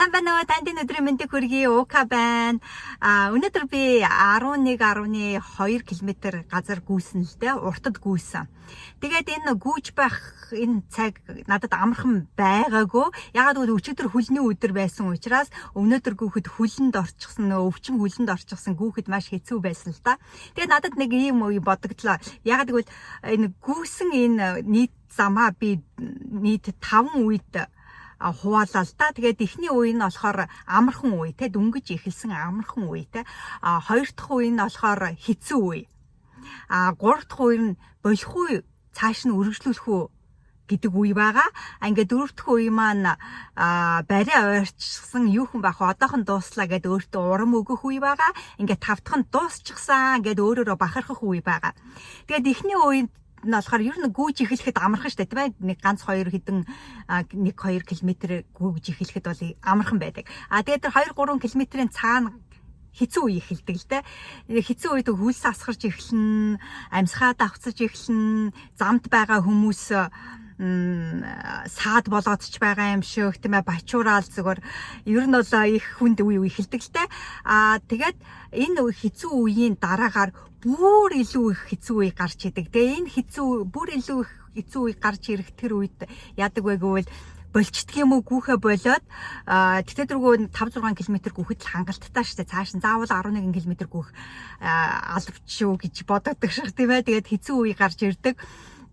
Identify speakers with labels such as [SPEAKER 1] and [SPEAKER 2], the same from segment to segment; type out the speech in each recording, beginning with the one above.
[SPEAKER 1] Сайн байна уу? Танд энэ өдрийн мэндийг хүргэе. Ука байна. Өнөөдөр би 11.2 км газар гүйсэн л дээ. Уртад гүйсэн. Тэгээд энэ гүйж байх энэ цаг надад амархан байгаагүй. Яагаад гэвэл өчигдөр хөлний өдөр байсан учраас өнөөдөр гүйхэд хөлөнд орчихсон, нөө өвчин хөлөнд орчихсон, гүйхэд маш хэцүү байсан л та. Тэгээд надад нэг ийм үе бодогдлоо. Яагаад гэвэл энэ гүйсэн энэ нийт замаа би нийт 5 үед хуваалаа л да. Тэгээд эхний үе нь болохоор амархан үе те, дөнгөж эхэлсэн амархан үе те. Хоёр дахь үе нь болохоор хэцүү үе. Гурав дахь үе нь болох уу, цааш нь үргэлжлүүлэх үү гэдэг үе байгаа. Ингээд дөрөв дэх үе маань барай ойрчсон, юу хүн байх вэ? Одоохон дууслаа гэд өөртөө урам өгөх үе байгаа. Ингээд тав дахь нь дуусчихсан гэд өөрөөрөө бахархах үе байгаа. Тэгээд эхний үед нь болохоор ер нь гүйж эхлэхэд амархан шүү дээ, тийм ээ. Нэг ганц хоёр хэдэн 1 2 км гүйж эхлэхэд бол амархан байдаг. Тэгээд тэр 2 3 км-ийн цаана хэцүү үе эхэлдэг л дээ. Хэцүү үед хөлс асгарч эхэлнэ, амьсгаа давхцаж эхэлнэ, замд байгаа хүмүүс саад болоод ч байгаа юм шиг, тийм ээ, бачуураал зүгээр ер нь бол их хүнд үе эхэлдэг л дээ. Тэгээд энэ хэцүү үеийн дараагаар бүр илүү их хэцүү үе гарч идэг. Тэгээ энэ хэцүү, бүр илүү их хэцүү үе гарч ирэх тэр үед яадаг вэ гэвэл болчдөг юм уу, гүүхэ болоод, тэгтээ дөрвөө 5 6 км гүүхэд л хангалттай штэ. Цааш нь заавал 11 км гүүх албач шүү гэж бодогдох шиг, тийм ээ. Тэгээд хэцүү үе гарч ирдэг.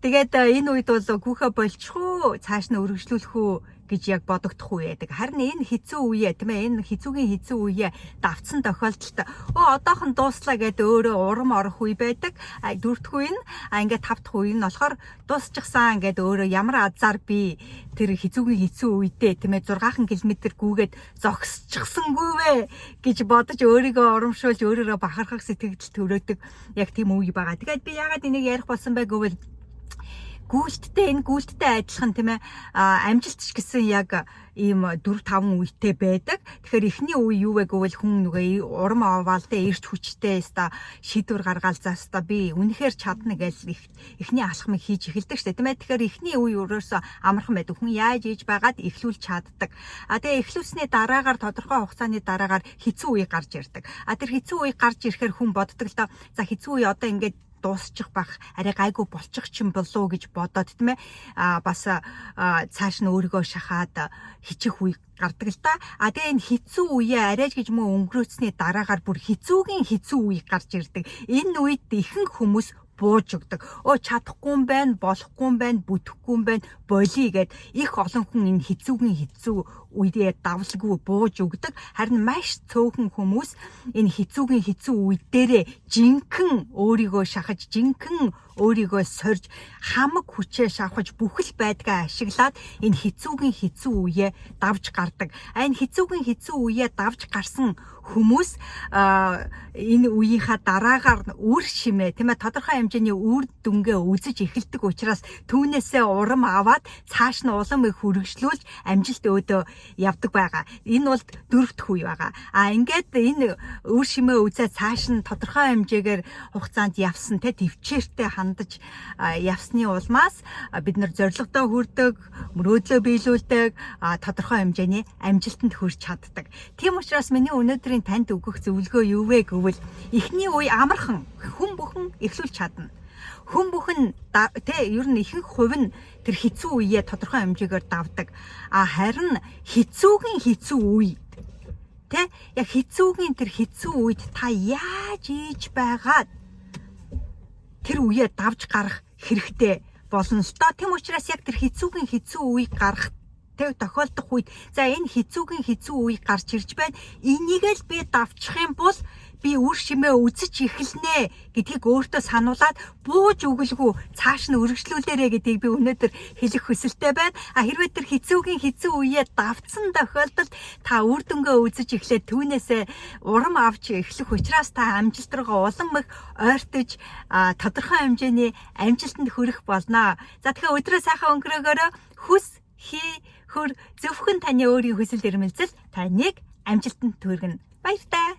[SPEAKER 1] Тэгээд энэ үед бол гүүхэ болчих уу, цааш нь өргөжлүүлэх үү гэж яг бодогдох үе байдаг. Харин энэ хэцүү үе, тийм ээ, энэ хэцүүгийн хэцүү үе давтсан тохиолдолд одоохон дууслаа гэд өөрөө урам орох үе байдаг. Дөрөв дэх үе нь, ингээд тав дахь үе нь болохоор дуусчихсан гэд өөрөө ямар азар би тэр хэцүүгийн хэцүү үедээ, тийм ээ, 6 км гүгээд зогсчихсангүй вэ гэж бодож өөрийгөө урамшуулж, өөрөөрөө бахархах сэтгэл төрөөдөг яг тийм үе байгаа. Тэгээд би яагаад энийг ярих болсон бэ гэвэл гүйлттэй, энэ гүйлттэй адилхан, тийм ээ, амжилт ч гэсэн яг ийм 4 5 үетэй байдаг. Тэгэхээр эхний үе юу вэ гэвэл хүн нөгөө урам аваал те, эрч хүчтэй өста шийдвэр гаргаал, за өста би үнэхээр чадна гэж эхний алхмыг хийж эхэлдэг штэ, тийм ээ. Тэгэхээр эхний үе өөрөөсөө амархан байдаг. Хүн яаж ийж байгаад эхлүүлж чаддаг. Тэгээ эхлүүлсний дараагаар, тодорхой хугацааны дараагаар хэцүү үе гарч ирдэг. Тэр хэцүү үе гарч ирэхээр хүн боддог л доо. За, хэцүү үе одоо ингээд дуусчих бах, арай гайгүй болчих ч юм болов уу гэж бодоод, тийм ээ, бас цааш нь өөрийгөө шахаад хичих үе гардаг л да. Тэгээ энэ хэцүү үеэ арайж гэж мөн өнгөрөөцний дараагаар бүр хэцүүгийн хэцүү үе гарч ирдэг. Энэ үед ихэнх хүмүүс бууж өгдөг. Өө, чадахгүй юм байна, болохгүй юм байна, бүтэхгүй юм байна, болиё гэд их олон хүн энэ хэцүүгийн хэцүү үедээ давлгүй бууж өгдөг. Харин маш цөөхөн хүмүүс энэ хэцүүгийн хэцүү үе дээрээ жинхэнэ өөрийгөө шахаж, жинхэнэ өөрийгөө сорж, хамаг хүчээ шавхаж, бүхэл байдгаа ашиглаад энэ хэцүүгийн хэцүү үеэ давж гардаг. Энэ хэцүүгийн хэцүү үеэ давж гарсан хүмүүс энэ үеийнхаа дараагаар үр шимээ, тийм ээ, тодорхой хэмжээний үр дүнгээ үзэж эхэлдэг учраас түүнээсээ урам аваад цааш нь улам их үргэлжлүүлж амжилт өөдөө явдаг байгаа. Энэ бол дөрөв дэх үе байгаа. Ингээд энэ үр шимээ үзээ цааш нь тодорхой хэмжээгээр хугацаанд явсан, те, төвчээртэй хандаж явсны улмаас бид нар зорилгодоо хүрдэг, мөрөөдлөө биелүүлдэг, тодорхой хэмжээний амжилтанд хүрч чаддаг. Тийм учраас миний өнөөдрийн танд өгөх зөвлөгөө юу вэ гэвэл эхний үе амархан, хүн бүхэн эхлүүлж чадна. Хүн бүхэн, тэ, ер нь ихэнх хувь нь тэр хэцүү үеэ тодорхой хэмжээгээр давдаг. Харин хэцүүгийн хэцүү үе, тэ, яг хэцүүгийн тэр хэцүү үед та яаж ийж байгаад тэр үеэ давж гарах хэрэгтэй болно л доо. Тийм учраас яг тэр хэцүүгийн хэцүү үе гарах тэг тохиолдох үед, за, энэ хэцүүгийн хэцүү үе гарч ирж байна. Энийг л би давчих юм бол би үр шимээ үзэж эхэлнэ гэдгийг өөртөө сануулад бууж өгөлгүй цааш нь өргөжлүүлээрэ гэдгийг би өнөөдөр хэлэх хүсэлтэй байна. Хэрвээ тэр хэцүүгийн хэцүү үеэ давтсан тохиолдолд та үр дүнгээ үзэж эхлээд түүнээсээ урам авч эхлэх учраас та амжилт руугаа улам их ойртож, тодорхой хэмжээний амжилтанд хүрэх болно. За, тэгэхээр өдрөө сайхан өнгөрөөгөөрэй. Хүс, хий, хөр, зөвхөн таны өөрийн хүсэл эрмэлзэл таныг амжилтанд хүргэнэ. Баяртай.